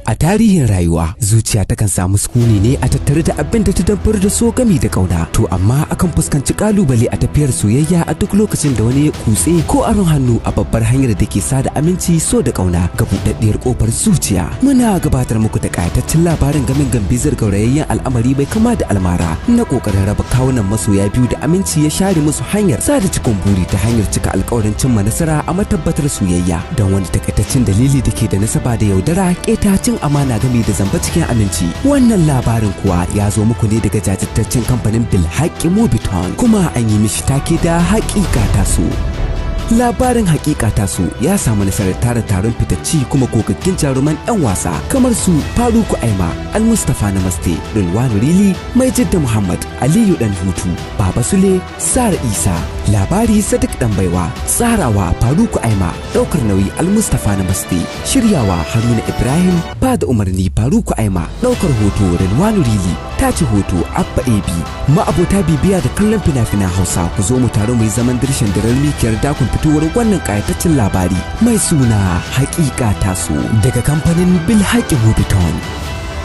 A tarihin rayuwa, zuciya takan samu sukuni ne a tattare da abin da ta dabbar da so gami da kauna. To amma akan fuskanci kalubale a tafiyar soyayya a duk lokacin da wani ya kutse ko aron hannu a babbar hanyar da ke sada aminci, so da kauna ga buɗaɗɗiyar kofar zuciya. Muna gabatar muku da ƙayataccen labarin gamin gambizar gaurayayyen al'amari mai kama da almara na ƙoƙarin raba kawunan masoya biyu da aminci ya share musu hanyar sada cikon buri ta hanyar cika alkawarin cimma nasara a matabbatar soyayya, don wani takaitaccen dalili da ke da nasaba da yaudara, keta, cin amana game da zamba cikin aminci. Wannan labarin kuwa ya zo muku ne daga jajirtaccen kamfanin Bilhaƙi Mobiton, kuma an yi mishi take da Haƙiƙa Taso. Labarin Hakika Taso ya samu nasarar tara taron fitacci kuma gogaggun jaruman 'yan wasa kamar su Faruku Aima, Almustapha Namaste, Rilwanu Rili, Mai Jidda Muhammad, Aliyu Dan Hutu, Baba Sule, Sara Isa. Labari Sadiq Dan Baiwa, tsarawa Faruku Aima, daukar nauyi Almustapha Namaste, shiryawa Haruna Ibrahim, ba da umarni Faruku Aima, daukar hoto Rilwanu Rili, tace hoto Abba AB. Ma'abota bibiya da kallon fina-finan Hausa, ku zo mu taru mu yi zaman dirshin dirar mikiyar dakon fitowar wannan kayataccen labari mai suna Hakika Taso daga kamfanin Bilhaki Mobiton.